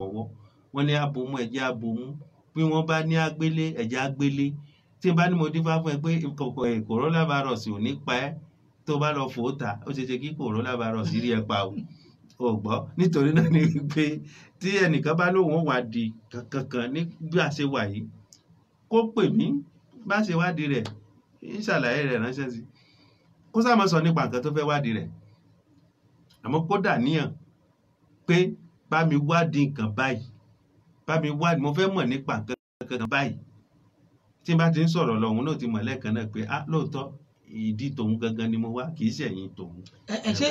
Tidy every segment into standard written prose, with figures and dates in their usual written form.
Ọwọ́ wọ́n ní abomú, ẹ̀jẹ̀ abomú. Bí wọ́n bá ní agbélé, ẹ̀jẹ̀ agbélé. Tí n bá ní mo dífá fún ẹ pé coronavirus ò ní pa ẹ́, tó bá lọ fò ó ta, ó ṣe ṣe kí coronavirus rí ẹ pa o. Ò gbọ́. Nítorí náà ni pé tí ẹnìkan bá lóun ó wádìí kankan ní bí a ṣe wà yìí, kó pè mí, bá ṣe wádìí rẹ̀, ń ṣàlàyé rẹ̀ ránṣẹ́ sí. Kó sáà má sọ nípa nǹkan tó fẹ́ wádìí rẹ̀, àmọ́ kó dà níyàn pé bá mi wádìí nǹkan báyìí, bá mi wádìí, mo fẹ́ mọ̀ nípa nǹkan kan báyìí. Tí n bá ti ń sọ̀rọ̀ lọ, òun náà ti mọ̀ lẹ́ẹ̀kan náà pé ah, lóòótọ́ ìdí tòun gangan ni mo wá, kì í ṣẹ̀yìn tòun. Ẹ ṣe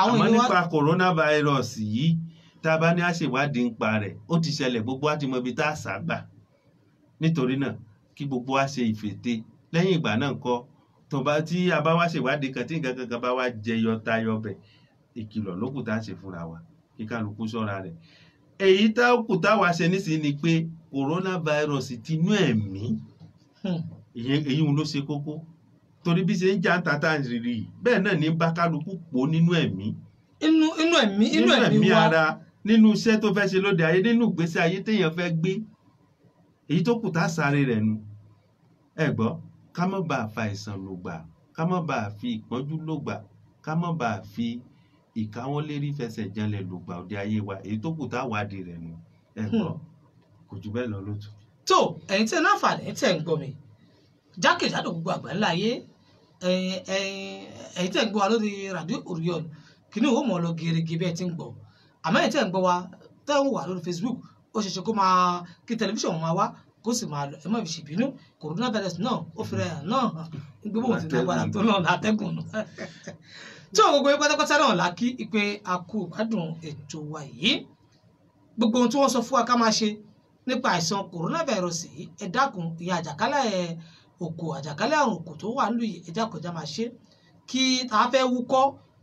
àwọn Àmọ́ èèyàn wa. Nípa coronavirus yìí, tá a bá ní àṣèwádìí nípa rẹ̀, ó ti ṣẹlẹ̀, gbogbo wa ti mọ ibi tá a sá gbà. Nítorí náà, kí gbogbo wa ṣe ìfètè. Lẹ́yìn ìgbà náà ńkọ́, tó bá tí a bá wá ṣèwádìí kan tí nǹkan kankan bá wá jẹyọ tayọ bẹ̀, ìkìlọ̀ ló kù tá a ṣe fúnra wa, kí kálukú ṣọ́ra rẹ̀. Èyí tá kù táwa ṣe nísìnyí ni pé coronavirus tinú ẹ̀mí, èyí ló ṣe kókó, torí bí ṣe ń jà ń ta tá à ń rí yìí, bẹ́ẹ̀ náà ní bá kálukú pò nínú ẹ̀mí. Inú ẹ̀mí, inú ẹ̀mí wa. Ara nínú iṣẹ́ tó fẹ́ ṣe lóde ayé, nínú ìgbésí ayé téèyàn fẹ́ gbé, èyí tó kù tá a sáré rẹ̀ nu. Ẹ gbọ́, ká má bàa fa àìsàn lògbà, ká má bàa fi ìpọ́njú lògbà, ká má bàa fi ìkáwọ́lérí fẹsẹ̀ janlẹ̀ lògbà òde ayé wa. Èyí tó kù tá a wádìí rẹ̀ nu. Ẹ gbọ́, kò jù bẹ́ẹ̀ lọ lótú. Tó ẹ̀yin tí ẹ náǹfààní tẹ̀ ń gbọ́ mi jákèjádò gbogbo àgbáńlá ayé, ẹ̀yin tẹ̀ ń gbọ́ wa lórí Radio Orion, kìíní ò mọ̀ lọ gerege bẹ́ẹ̀ tí ń gbọ́. Àmọ́ ẹ̀yin tẹ̀ ń gbọ́ wa, tẹ̀ ń wà lórí Facebook, ó ṣeéṣe kó máa kí tẹlifíṣàn máa wá kó sì máa lọ. Ẹ má fi ṣèbínú. Coronavirus náà ó fi rẹ̀ náà hàn gbé bóun ti lágbára tó náà látẹ́gùn nù. Tí òun gbogbo yín pátápátá náà la kí ipe a kú gbádùn ètò wa yìí. Gbogbo ohun tí wọ́n sọ fún wa ká máa ṣe nípa àìsàn coronavirus yìí, ẹ dákun, ìyẹn àjàkálẹ̀ òkò, àjàkálẹ̀ àrùn òkò tó wà nílùú yìí, ẹ dákun, ẹ já máa ṣe. Kí tá a fẹ́ wúkọ́,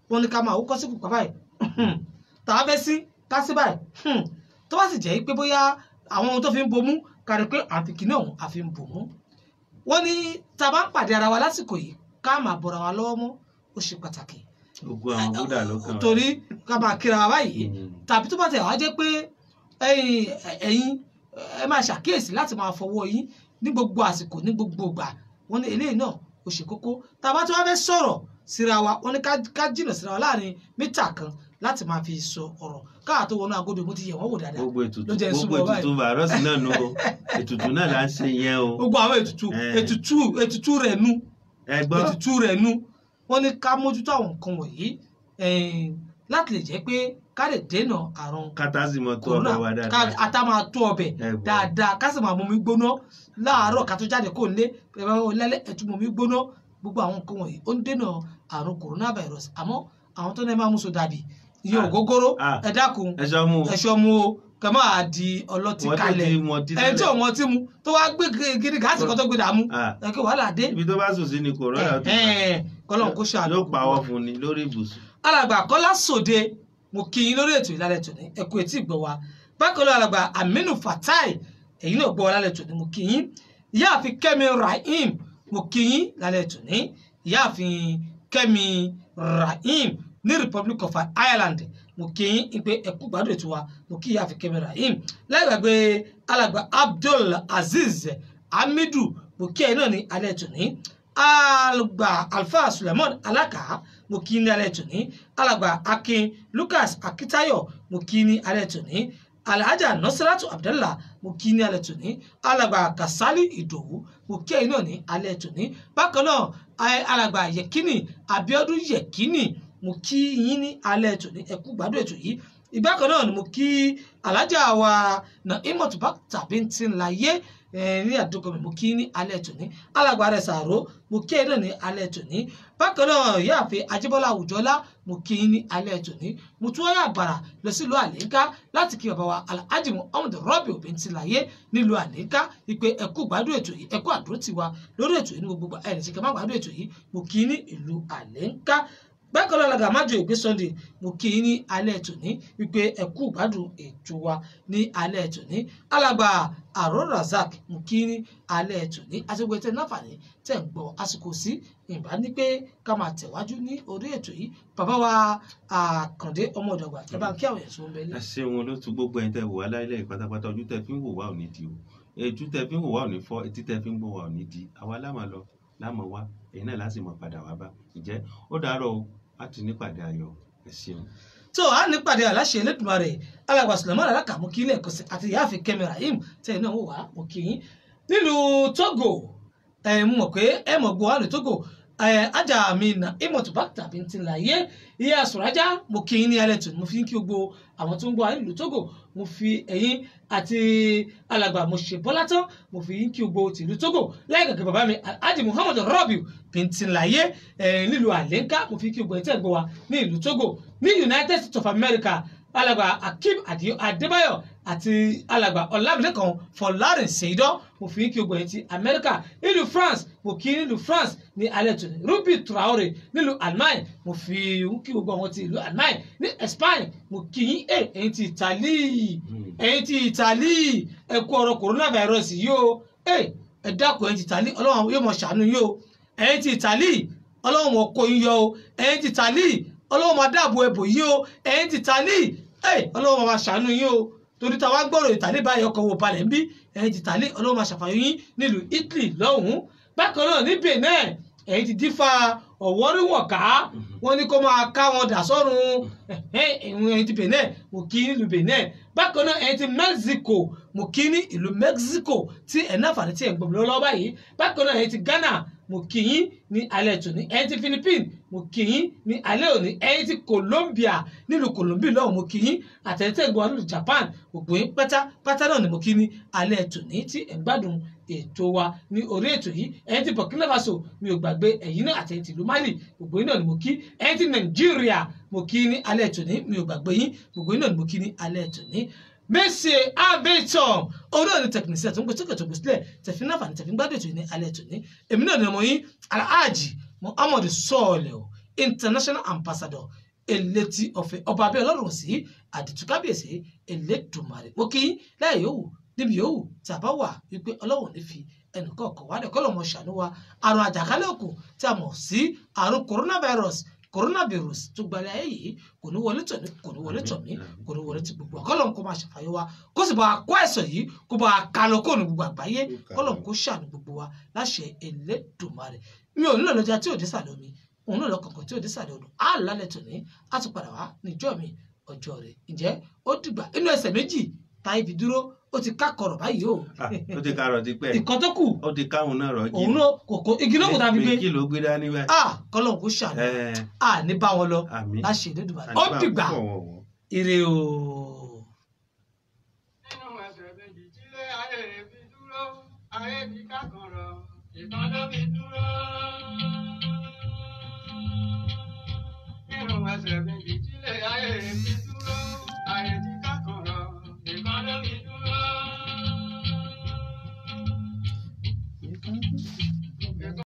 wọ́n ní ká máa wúkọ́ sí kùkà báyìí, tá a fẹ́ sí ká sí báyìí. Tó bá sì jẹ́ pé bóyá àwọn ohun tó fi ń bomú kárí pé àfi kìíní ọ̀hún àfi ń bomú. Wọ́n ní tá a bá ń pàdé ara wa lásìkò yìí, ká máa bọ̀ra wa lọ́wọ́ mọ́, ó ṣe pàtàkì. Gbogbo àwọn búdà ló kàn wá. Torí ká máa kíra wa báyìí, tàbí tó bá tẹ̀ wá jẹ́ pé ẹ̀yin ẹ máa ṣàkíyèsí láti máa fọwọ́ yín ní gbogbo àsìkò, ní gbogbo ìgbà. Wọ́n ní eléyìí náà ó ṣe kókó. Tá a bá tí wọ́n fẹ́ sọ̀rọ̀ síra wa, wọ́n ní ká jìnnà síra wa láàrin mítà 1 láti máa fi sọ ọ̀rọ̀ káà tó wọnú agodo. Mo ti yẹ̀ wọ́n wò dáadáa. Gbogbo ètùtù Ló jẹ́ gbogbo ìsúnmọ́ báyìí. Ètùtù fàrọ́ọ̀sì náà nu o, ètùtù náà là ń ṣe yẹn o. Gbogbo àwọn ètùtù, ètùtù rẹ̀ nu. Ẹ gbọ́. Ètùtù rẹ̀ nu. Wọ́n ní ká mójútó àwọn nǹkan wọ̀nyí láti lè jẹ́ pé ká lè dènà àrùn Kátà sì mọ tó corona. ọbẹ̀ wa Ká dáadáa. ata máa tó ọbẹ̀ Ẹ gbọ́. dáadáa, ká sì máa mumi gbóná láàárọ̀ ká tó jáde kó lé lẹ́lẹ́, ẹ̀tún mumi gbóná. Gbogbo àwọn nǹkan wọ̀nyí ó ń dènà àrùn coronavirus. Àmọ́ àwọn tó ní ẹ máa mú sódà bì ìyẹn ògógóró, ẹ dákun, ẹ sọ mú o. Ẹ ṣọ́ mu o, kẹ máa di ọlọ́tí Wọ́n tó kalẹ̀. ti mọtí Ẹni tí tẹ́lẹ̀. ò mọtí mu tó wá gbé gidi gáàsì kan tó gbé dààmú, ẹ kí wàhálà dé. Ibi tó bá sùn sí ni corona ti bá. Kọ́lọ́n kó ṣàánú. Yóò pawọ́ fún ni lórí ibùsùn. Alàgbà Kọ́lá Sòde, mo kí yín lórí ètò ìlàlẹ̀ tòní, ẹ kú etí ìgbọ́ wa. Bákan náà, alàgbà Aminu Fatai, èyí náà gbọ́ wa lálẹ́ tòní, mo kí yín. Ìyáàfin Kẹ́mi Rahim, mo kí yín lálẹ́ tòní. Ìyáàfin Kẹ́mi Rahim ní Republic of Ireland, mo kí yín pé ẹ kú gbádùn ètò wa. Mo kí ìyáàfin Kẹ́mi Rahim. Láì gbàgbé alàgbà Abdul Aziz Hamidu, mo kí ẹ náà ní alẹ́ tòní. Alàgbà Alfa Suleiman Alaka, mo kí ní alẹ́ tòní. Alàgbà Akin Lucas Akitayo, mo kí ní alẹ́ tòní. Alhaja Nasiratu Abdallah, mo kí ní alẹ́ tòní. Alàgbà Kasali Ìdòwú, mo kí ẹ̀yin náà ní alẹ́ tòní. Bákan náà, alàgbà Yekini Abiodun Yekini, mo kí yín ní alẹ́ tòní, ẹ kú gbádùn ètò yìí. Ìbákan náà ni mo kí alájà wa na imotuba tàbí tí ń láyé ní àdúgbò mi, mo kí ní alẹ́ tòní. Alàgbà rẹ̀ sàró, mo kí ẹ náà ní alẹ́ tòní. Bákan náà, ìyáàfin Ajíbọ́lá Àwùjọ́lá, mo kí ní alẹ́ tòní. Mo tún wáyà àgbàrà lọ sílùú Àlíká láti kí bàbá wa Alhaji Muhammed Rọ́bì Òbíntìláyé nílùú Àlíká ìpè ẹkú gbádùn ètò yìí, ẹkú àdúró tiwa lórí ètò yìí ní gbogbo ẹ̀rìn tí kẹ́ má gbádùn ètò yìí. Mo kí ní ìlú Àlíká. Bákan náà lọ́gà májò ìgbé Sunday, mo kí yín ní alẹ́ tòní wípé ẹ kú ìgbádùn ètò wa ní alẹ́ tòní. Alàgbà Àrò Razak, mo kí yín ní alẹ́ tòní. Àti gbogbo tẹ́ náfààní tẹ́ ń gbọ́ àsìkò sí ìbá ní pé ká máa tẹ̀wájú ní orí ètò yìí. Bàbá wa Àkàndé ọmọ ìdọ̀gba, ẹ bá ń kí àwọn èèyàn tó ń bẹ ní. Ẹ ṣeun olóòtú, gbogbo ẹ̀yin tẹ́ wò wá láìlẹ̀ pátápátá, ojú tẹ́ fi ń wò wá ò ní di o, ojú tẹ́ fi ń wò wá ò ní fọ́, etí tẹ́ fi ń gbọ́ wá ò ní di. Àwa lámà lọ lámà wá, ẹ̀yin náà láti mọ̀ padà wá bá. Ìjẹ́ ó dàárọ̀ o, a ti nípàdé ayọ̀. Ẹ ṣeun. Tó a nípàdé aláṣẹ Elédùmarè, alàgbà Suleiman Alákàmú kí ilé ẹ̀kọ́ sí àti ìyáàfin Kẹ́mi Rahim tẹ́yìn náà wò wá, mo kí yín nílùú Togo. Ẹ mọ̀ pé ẹ mọ̀ gbọ́ wà ní Togo. Ẹ ajá mi nà ìmọ̀tò bá tàbí ti láyé ìyá sùrájà, mo kí yín ní alẹ́ tò. Mo fi ń kí gbogbo àwọn tó ń gbọ́ wá nílùú Togo. Mo fi ẹ̀yin àti alàgbà mo ṣe bọ́lá tán, mo fi ń kí gbogbo tìlú Togo láì gàgẹ́ bàbá mi Alhaji Muhammad Rabiu Bìntìláyé nílùú Àlénká. Mo fi kí gbogbo ẹ̀ tẹ́ gbọ́ wa ní ìlú Togo. Ní United States of America, alàgbà Akeem Adébáyọ̀ àti alàgbà Ọlámilẹ́kan Fọlárin Ṣèyídọ́, mo fi ń kí gbogbo ẹ̀ ti Amẹ́ríkà. Nílùú France, mo kí nílùú France ní alẹ́ tòní. Ruby Traore nílùú Almain, mo fi ń kí gbogbo àwọn ti ìlú Almain. Ní Spain, mo kí yín. Ẹ ẹ̀yin ti Italy, ẹ̀yin ti Italy, ẹ kú ọ̀rọ̀ coronavirus yìí o. Ẹ ẹ dákun, ẹ̀yin ti Italy, Ọlọ́run yóò mọ̀ ṣàánú yín o. Ẹ̀yin ti Italy, Ọlọ́run mọ̀ kó yín yọ o. Ẹ̀yin ti Italy, Ọlọ́run máa dáàbò ẹ̀bò yín o. Ẹ̀yin ti Italy, Ọlọ́run máa ṣàánú yín o, torí táwa gbọ́rọ̀ Italy báyìí ọkọ̀ wò balẹ̀ ń bí. Ẹ̀yin ti Italy, Ọlọ́run máa ṣàfàyàn yín nílùú Italy lọ́hùn-ún. Bákan náà ní Benin, ẹ̀yin ti dífá ọ̀wọ́rìwọ̀ká, wọ́n ní kó máa ká wọn dà sọ́run. Ẹ̀yin ti Benin, mo kí nílùú Benin. Bákan náà ẹ̀yin ti Mexico, mo kí ní ìlú Mexico tí ẹ̀ náà fàní tí ẹ̀ gbọ̀n lọ́wọ́ báyìí. Bákan náà ẹ̀yin ti Ghana, mo kí yín ní alẹ́ tòní. Ẹ̀yin ti Philippines, mo kí yín ní alẹ́ òní. Ẹ̀yin ti Colombia, nílùú Colombia lọ́hùn, mo kí yín. Àtẹ̀tẹ̀gbọ́n nílùú Japan, gbogbo yín pátápátá náà ni mo kí ní alẹ́ tòní tí ẹ̀ ń gbádùn ètò wa ní orí ètò yìí. Ẹ̀yin ti Burkina Faso, mi ò gbàgbé ẹ̀yin náà, àtẹ̀yin ti ìlú Mali, gbogbo yín náà ni mo kí. Ẹ̀yin ti Nàìjíríà, mo kí ní alẹ́ tòní, mi ò gbàgbé yín, gbogbo yín náà ni mo kí ní alẹ́ tòní. Mèsì Abetom òun náà ni tẹkinísíà tó ń gbé sókè tó gbé sílẹ̀ tẹ̀fín náà fàní tẹ̀fín gbádùn ètò yìí ní alẹ́ tòní. Èmi náà ni ọmọ yín Alhaji Muhammad Sọọlẹ̀ o, international ambassador elétí ọ̀fẹ́ ọba abẹ́ ọlọ́run sí àdìtú kábíyèsí Elédùmarè. Mo kí yín láyé yòówù níbi yòówù tí a bá wà wípé ọlọ́run ní fi ẹnìkọ̀ọ̀kan wá dẹ̀ kọ́ lọ́mọ ṣàánú wa. Àrùn àjàkálẹ̀ òkú tí a mọ̀ sí àrùn coronavirus tó gbalẹ̀ ayé yìí kò ní wọlé tọ̀ mí, kò ní wọlé tọ̀ mí, kò ní wọlé ti gbogbo. Kọ́lọ́n kó máa ṣàfàyè wa, kó sì bá a kó àìsàn yìí, kó bá a kálọ kó ní gbogbo àgbáyé. Kọ́lọ́n kó ṣàánú gbogbo wa láṣẹ Elédùmarè. Mi ò nílò lọ́jà tí ò dé sàlẹ̀ omi, òun náà lọ kọ̀ọ̀kan tí ò dé sàlẹ̀ odò. Á lálẹ́ tòní, á tún padà wá níjọ́ mi ọjọ́ rẹ̀. Ǹjẹ́ ó dìgbà inú ẹsẹ̀ méjì táyé fi dúró, ó ti ká kọ̀rọ̀ báyìí o. Ó ti karọ̀ ti pẹ́. Ìkan tó kù. Ó ti káwọn náà rọ̀ jí. Òun náà kò kó igi ló kò tá a fi gbé. Kí ló gbé dání báyìí. Kọ́lọ́hún kó ṣàánú. A ní bá wọn lọ. Láṣẹ Elédùmarè. Ó dìgbà ire o. Nínú ẹsẹ̀ méjì tílé ayé fi dúró, ayé ti ká kọ̀rọ̀, ìkan ló fi dúró. Nínú ẹsẹ̀ méjì tílé ayé fi dúró, ayé ti ká kọ̀rọ̀, ìkan ló fi dúró.